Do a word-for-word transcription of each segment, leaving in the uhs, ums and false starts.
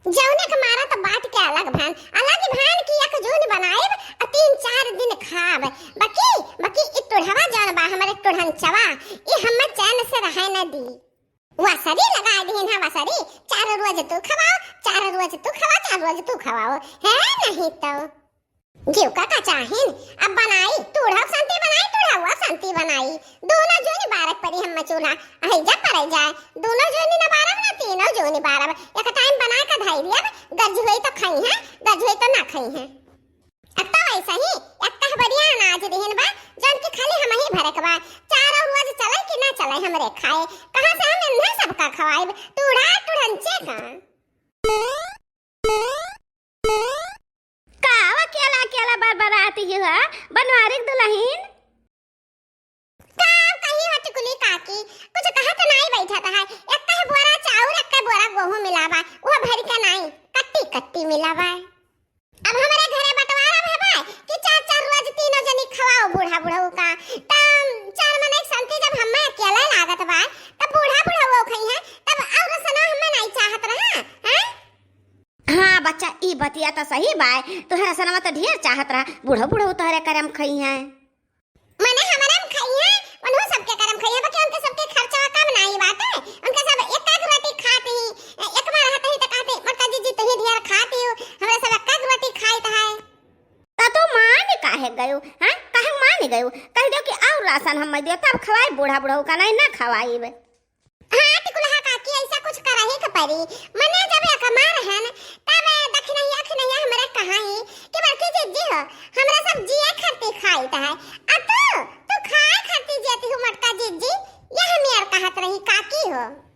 जौने के मारा त बात के अलग भान, अलग भान की एक जून बनाइब आ तीन चार दिन खाब। बकी, बकी ई टुढ़वा जौन बा हमरे टुढ़नचवा, ई हम्मे चैन से रहे न दी। वसरी लगाइ दिहिन है वसरी, चार रोज तू खवाओ, चार रोज तू खवाओ, चार रोज तू खवाओ, है नहीं तो। जीव का का चाहिन, अब बनाई, टूढ़ा शांति बनाई, टूढ़ा शांति बनाई। दोनों जोनी बारक परी हम्मे चूल्हा, अहिजा परै जाए। दोनों जोनी न बारब न तीनों जोनी बारब। एक टाइम बनाए का धई दियब, गज होई तो खइहैं, गज होई तो ना खइहैं। अब तो वैसे ही एक तह बढ़िया अनाज दिहिन बा, जौन की खाली हमही भरक बा। चारों रोज चलै कि ना चलै हमरे खाए, कहाँ से हम इन्हें सबका खवाइब? टूढ़ा टुढ़नचे का। का अकेला अकेला बरबरात ही हो, बनवारी के दुलहिन? का कही हो टिकुली काकी, कुछ कहत नाई बैठत है। एक्कै बोरा चाउर, एक्कै बोरा गोहूँ मिला बा, वो भरी का नाई, कट्टी कट्टी मिला बा। अब हमरे घरे बंटवारा भे बा कि चार चार रोज तीनों जनी खवाओ बूढ़ा बुढ़ऊ का। त चार मनई के संती जब हम्मे अकेले लागत बा, तब बूढ़ा बुढ़ऊ खइहैं, तब और सना हम्मे नाई चाहत रहा, हैं? हाँ बच्चा, ई बतिया त सही बाय, तोहरा सनवा त ढेर चाहत रहा, बूढ़ो बूढ़ो तोहरे करम खइहैं। मने हमरे में खइहैं, उन्हों सबके करम खइहैं, बाकी उनके सबके खर्चा कम नाई बाटे, उनके सब एक एक रोटी खात ही, एक बार रहत ही त कहते, "मोटका जीजी, तुही ढेर खात ही हो, हमरे सब एक एक रोटी खाइत है।" त तू मान काहे गयो, हाँ? काहे मान गयो? कह दो कि और राशन हम दियो, तब खवाई बूढ़ा बूढ़ो का, नहीं ना खवाई। हाँ, टिकुलहा काकी, ऐसा कुछ करही के परी। मने जब एक मार हन, तब दखिनहिया खिनहिया हमरे कहाई कि बड़की जिज्जी हो, हमरा सब जिए खरती खाइत है। आ तू, तू खाए खरती जेती हो मोटका जिज्जी, यह मेर कहत रही काकी हो।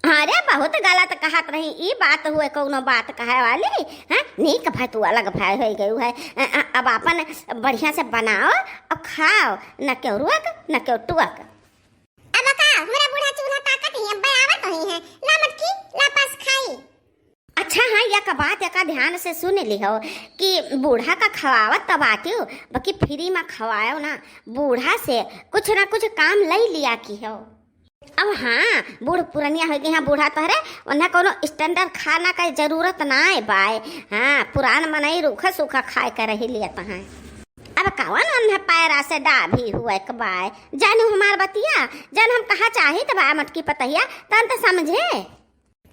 अरे, बहुत गलत कहत रही, ई बात हुए, कौनो बात कहे वाली, हैं? नीक भाई, तू अलग भाई होइ गयू है। अ, अ, अब आपन बढ़िया से बनाओ और खाओ, न केहू रोक, न केहू टोक। अब का, हमरा बूढ़ा चूल्हा ताकत ही, अब आवत ही है। ला मटकी, ला पास खाई। अच्छा हाँ, एक बात एका ध्यान से सुन लिहो कि बूढ़ा का खवावत त बाटियो, बाकी फ्री में खवायो ना। बूढ़ा से कुछ ना कुछ काम लई लिया की हो। अब हाँ, बूढ़ पुरनिया होइ गई हैं बूढ़ा तोहरे, उन्हें कौनो स्टैंडर्ड खाना का जरूरत नाय बाय। हाँ, पुरान मनई रूखा सूखा खाए के रही लियत हैं। अब कवन उन्हें पैरा से डाभी हुए के बाय, जानू हमार बतिया, जान हम कहा चाहित बा मटकी पतहिया, तन त समझे।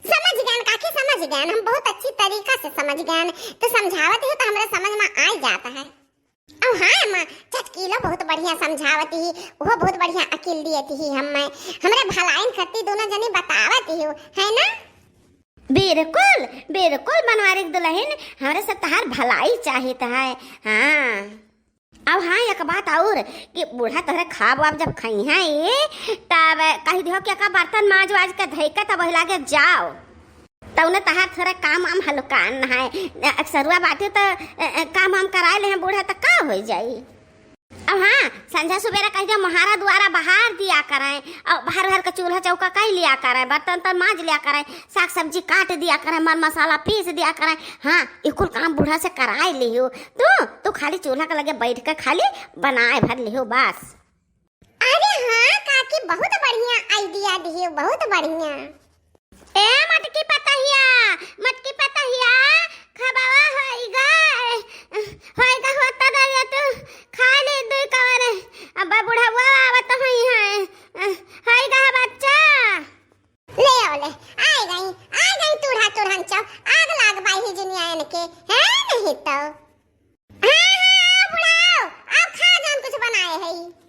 समझ गयन काकी, समझ गयन, हम बहुत अच्छी तरीका से समझ गयन। तो समझावत ही तो हमरे समझ में आ जात है। अब हाँ अम्मा, चटकीलो बहुत बढ़िया समझावत ही, वो बहुत बढ़िया अकील दियत ही हम्मे, हमरे भलाइन खती दोनों जनी बतावत ही, है ना? बिल्कुल, बिल्कुल बनवारी के दुलहिन, हमरे से तहार भलाई चाहित है। हाँ। अब हाँ, एक बात और कि बूढ़ा तोहरे खाब वाब जब खइहैं, तब कह दिहो कि एका बर्तन माज वाज के धइ के तब वही लागे जाओ। तौने तहार थोड़ा काम वाम हल्का न है। अक्सरुआ बाटे त, अ, अ, काम वाम कराए ले हैं बूढ़ा त का होइ जाई? अब हाँ, संझा सुबेरा कह दिया, मोहारा दुआरा बहार दिया करें, और बाहर बाहर का चूल्हा चौका कई लिया करें, बर्तन उर्तन माज लिया करें, साग सब्जी काट दिया करें, मर मसाला पीस दिया करें। हाँ, ई कुल काम बूढ़ा से कराए लिहो। तू, तू खाली चूल्हा के लगे बैठ के खाली बनाए भर लिहो बस। अरे हाँ काकी, बहुत बढ़िया idea दियो, बहुत बढ़िया। ए मटकी पतहिया, मटकी पतहिया, खबावा होइगा, होइगा होता ना ये तू खा ले दो कवर। अब बुढ़वा आवत होई है, होइगा बच्चा। ले आओ ले, आए गई, आए गई टूढ़ा टुढ़न चौ, आग लाग बाई ही जुनिया इनके, है नहीं तो। हाँ, हाँ, बुढ़ाओ, अब खा जान कुछ बनाए है।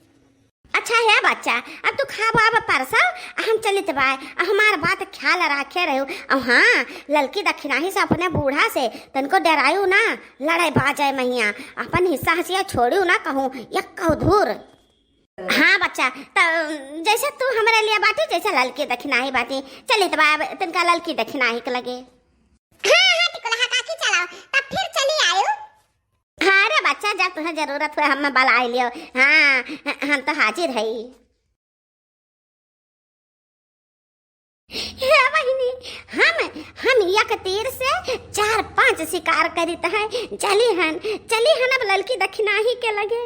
अच्छा है बच्चा, अब तू खाब अब परसव, हम चलित बाय, हमार बात ख्याल राखे रहो। अब हाँ, ललकी दखिनाही से अपने बूढ़ा से तनको डरायु ना, लड़ाई बाजे महिया, अपन हिस्सा हंसिया छोड़ियो ना कहूँ, यक्को धूर। हाँ बच्चा, त जैसे तू हमरे लिए बाटी, जैसे ललकी दखिनाही बाटी, चलित बाय अब तनका ललकी दखिनाही के लगे। हाँ, हाँ, टिकुलहा काकी चलाओ, तब फिर चली आयो। हाँ रे बच्चा, जब तुहें जरूरत हुए, हमें बलाए लियो। हाँ, हम तो हाजिर हई। हे बहिनी, हम, हम एक तीर से चार पांच शिकार करित हैं। चली हन, चली हन अब ललकी दखिनाही के लगे।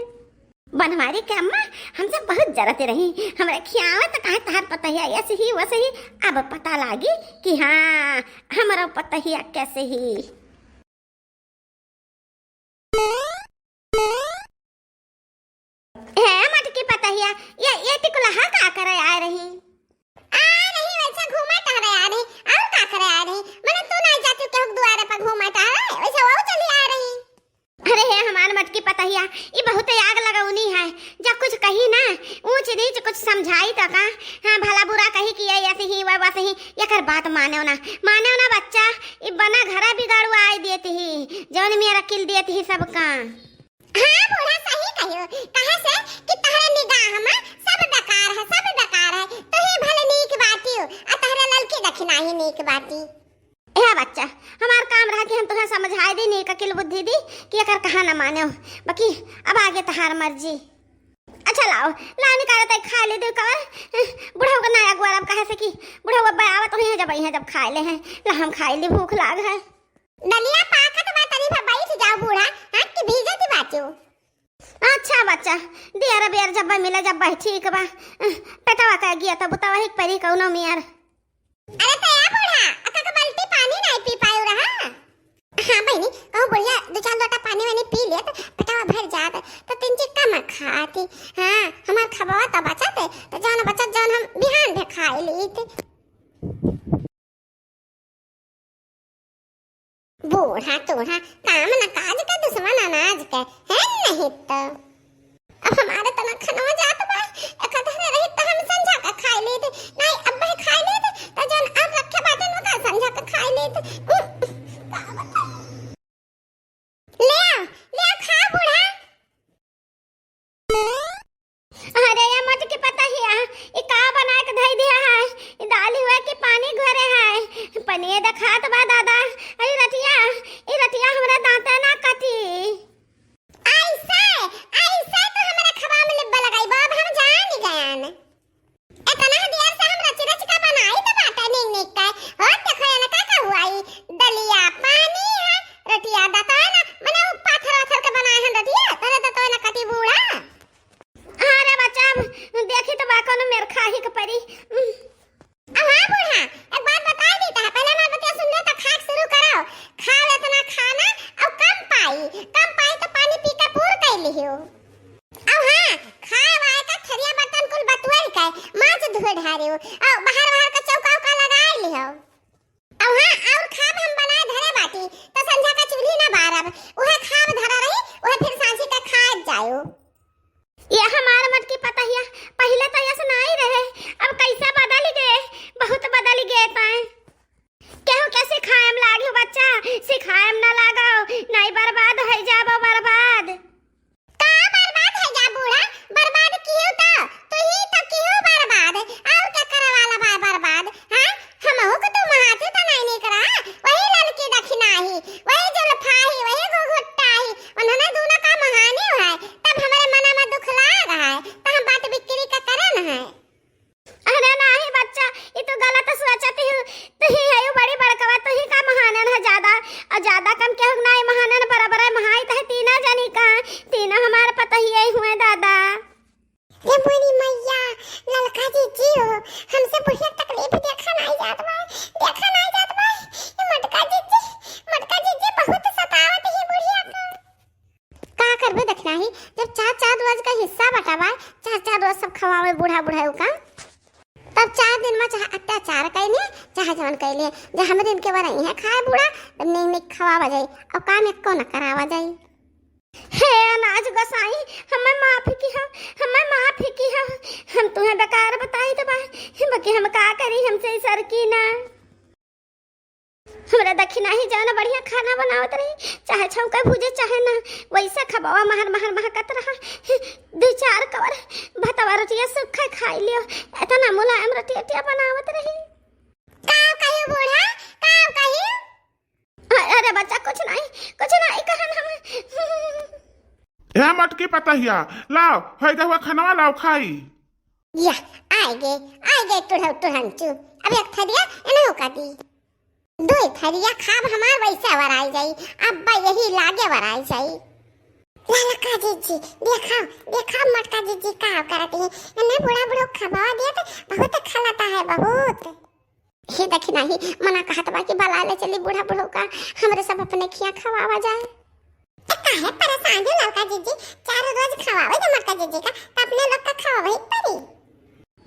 बनवारी के अम्मा, हमसे बहुत जरत रही, हमरा खियावत काहे तहार पतहिया ऐसे ही वैसे ही। अब पता लागी कि हाँ, हमरा पतहिया कैसे ही। हे मटकी पतहिया, ये, ये टिकुलहा का करे आए रही? आ रही, वैसे घूमा टहरे आ रही, और का करे आ रही? मने तू नहीं जाती केहू के दुआरे पर घूमा टहरे, वैसे वो चली आ रही। अरे हे हमार मटकी पतहिया, ई बहुत आग लगौनी है, जब कुछ कही ना, ऊंच नीच कुछ समझाई तो का? हाँ, भला बुरा कही कि ये ऐसे ही, वह वैसे ही, एकर बात माने ना, माने ना बच्चा, ई बना घरा बिगाड़ू आए देती ही, जौन मेरा किल देती ही सबका। हाँ बूढ़ा, सही कहियो, कहे से कि तहरे निगाह में सब बेकार है, सब बेकार है, तू ही भले नीक बाटियो, आ तहरे ललकी दखिना ही नीक बाटी। ए बच्चा, हमार काम रहा कि हम तुहें समझाए दी, नीक अकिल बुद्धि दी कि एकर कहा न मानो, बाकी अब आगे तहार मर्जी। अच्छा लाओ, लाओ निकाले तई खा ले दे कवर। बुढ़ऊ का नया ग्वार अब कहे से कि बुढ़ऊ अब आवत हुई है जब, यहाँ जब खाए ले हैं, ला हम खाए ली, भूख लाग है। दलिया पाकत बा, तनी भर बैठ जाओ बूढ़ा, हाँ कि भीजत बाचो। अच्छा बच्चा, दियर बियर जब मिले जब ठीक बा। पेटवा का गिया तब उतवा ही परी कौनो मियर। अरे तो या बूढ़ा, अका का बाल्टी पानी नहीं पी पायो रहा? हाँ बहनी, कहूँ बुढ़िया दो चार लोटा पानी वानी पी लेत, पेटवा भर जात, तो तीन चीज कम खाती। हाँ, हमार खबवा तो बचत, तो जौन बचत जौन हम बिहान भे खा लेत। बूढ़ा टूढ़ा, काम न काज के, दुश्मन अनाज के, है नहीं तो। अब हमारे तना खनवा जात बा, एक धरे रही तो हम संझा का खाए लेते, नहीं अब वही खाए लेते, तो जौन अब रखे बाटे न का संझा का खाए लेते। उम, का बताई? ले आ, ले आ, खा बूढ़ा। अरे ये मटकी पतहिया, ई का बना के धई दिया है? ई दाल हुआ कि पानी घरे है? पनिये देखात बा दादा। अरे रटिया, ई रटिया हमरा दांते ना कटी। ऐसे, ऐसे तो हमरा खबा में लिब्बा लगाई बा, अब हम जान गयन। इतना देर से हम रच रच का बनाई तो बाटा निक निक का। और देखो ये ना का का हुआ, ई दलिया पानी है, रटिया दतोय ना, मने वो पाथर वाथर के बनाए हैं रटिया, तोरे दतोय ना कटी बूढ़ा। अरे बच्चा, अब देखी तो बा, कौनो मेर खाही के परी। अब हाँ बूढ़ा, एक बात बताई दी ता, पहले हमार बतिया सुन ले तो खाए के शुरू करो। खाओ इतना खाना, अब कम पाई, कम पाई तो पानी पी के पूर कर लियो। अब हाँ, खाए वाए का थरिया बर्तन कुल बटुआई के, माज धोए ढारे हो, और बाहर बाहर का चौका उका लगा लियो। अब हाँ, और खाब हम बनाए धरे बाटी, तो संझा का चूल्ही ना बारब, उहे खाब धरा रही, उहे फिर सांझी का खाए जायो। ये हमार मटकी पतहिया, पहिले तो ऐसे नाई रहे, अब कैसे बदल गए, बहुत बदल गए ताए। केहू के सिखाएम लागियो बच्चा, सिखाएम ना लागो, नाई बर्बाद है जाबो बर्बाद। का बर्बाद है जा बूढ़ा, बर्बाद कियो तो, तू ही तो कियो बर्बाद, और क्या करे वाला बा बर्बाद, हाँ? हमहू के तो महाते तो नहीं निकरा, वही ललकी दखिनाही, वही जुल्फाही, वही घुघुट्टाही, उन्होंने दोनों का महाने है, तब हमारे मना में दुख लाग है, तो हम बात बिक्री का करन है। अरे नाही बच्चा, ई तो गलत सोचत ही, तू ही है यू बड़ी बड़कवा, तू ही का महानन है ज्यादा, और ज्यादा कम केहू के नाही महानन, बराबर है महाई तहे तीना जनी का, तीना हमार पतहिए हुए दादा। ये मोरी मैया, ललका जीजी हो, हमसे बुढ़िया तकलीफ देखा नाई जात बा, देखा नाई जात बा। ये मोटका जीजी, मोटका जीजी बहुत सतावत ही बुढ़िया का। का करबे दखिनाही, जब चार चार रोज का हिस्सा बटावा, चार चार रोज सब खवावे बूढ़ा बुढ़ऊ का, तब चार दिन में चाहे अत्याचार कैले, चाहे जवन कैले, जब हमरे इनके बरई है खाए बूढ़ा, तब नीक नीक खवावा जाई, और काम एको न करावा जाई। हे अनाज गोसाई, हमें माफ किहा, हमें माफ किहा। हम तुहें बेकार बताई तो बा, बाकी हम का करी, हमसे ई सरकी ना। हमरा दखिनाही जवन बढ़िया खाना बनावत रही, चाहे छौका भूजे, चाहे ना, वैसे खबवा महर महर महकत रहा। दू चार कवर भतवा रोटिया सूखा खाई लियो, इतना मुलायम रोटिया टिया बनावत रही। का कहियो बूढ़ा, का कहियो? अ-, अरे बच्चा, कुछ नहीं, कुछ नहीं कहन हम। ए मटकी पतहिया, लाओ, है दहुआ खनवा लाओ खाई। या, आए गे, आए गे टुढ़ऊ टुढ़नचू। अब एक थरिया इन्हों का दी। दुई थरिया खाब हमार वैसे वराई जाई, अब यही लागे वराई जाई। ललका जिज्जी, देखाओ, देखाओ मोटका जिज्जी का करत ही। एने बूढ़ा बूढ़ो खवावा दिया तो बहुत खलता है, बहुत। हे देखी नाही, मना कहत बा कि बला ले चली बूढ़ा बूढ़ो का, हमरे सब अपने खिया खवावा जाए। तो काहे परेशान हो ललका जिज्जी, चारों रोज खवावे दे मोटका जिज्जी का, तो अपने लोग का खवावे ही पड़ी।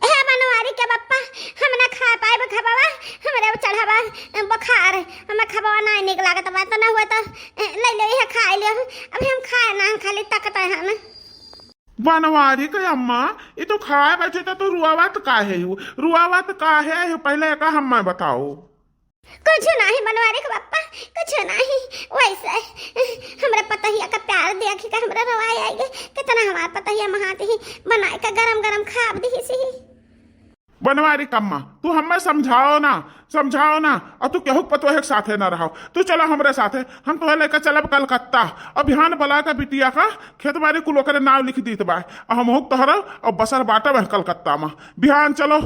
हे बनवारी के बप्पा, हम ना खा पाएब खबावा, हमरे चढ़ावा बुखार, हमें खबावा ना निक लागत बा, तो ना हुआ तो, ए, ले ले, ये खा लियो। अभी हम खाए ना, हम खाली तकत है ना। बनवारी के अम्मा, ये तो खाए बैठे तो तू रुआवत काहे हो? रुआवत काहे हो? पहले एका हम्मा बताओ। कुछ नाही बनवारी के बप्पा, कुछ नाही। वैसे हमरा पतहिया का प्यार देखि के हमरा रोवाई आई गई। कितना हमार पतहिया महात ही बनाए के गरम गरम खाब दिही सी। बनवारी कम्मा, तू हमें समझाओ ना, समझाओ ना। और तू केहू पतोहे के साथे ना रहो, तू चला हमरे साथे, हम तोहे लेके चलब कलकत्ता। और बिहान बला के बिटिया का खेत बारी कुल ओकरे नाव लिख दीत बा। और हम हुक तोहरा और बसर बाटब कलकत्ता में। बिहान चलो।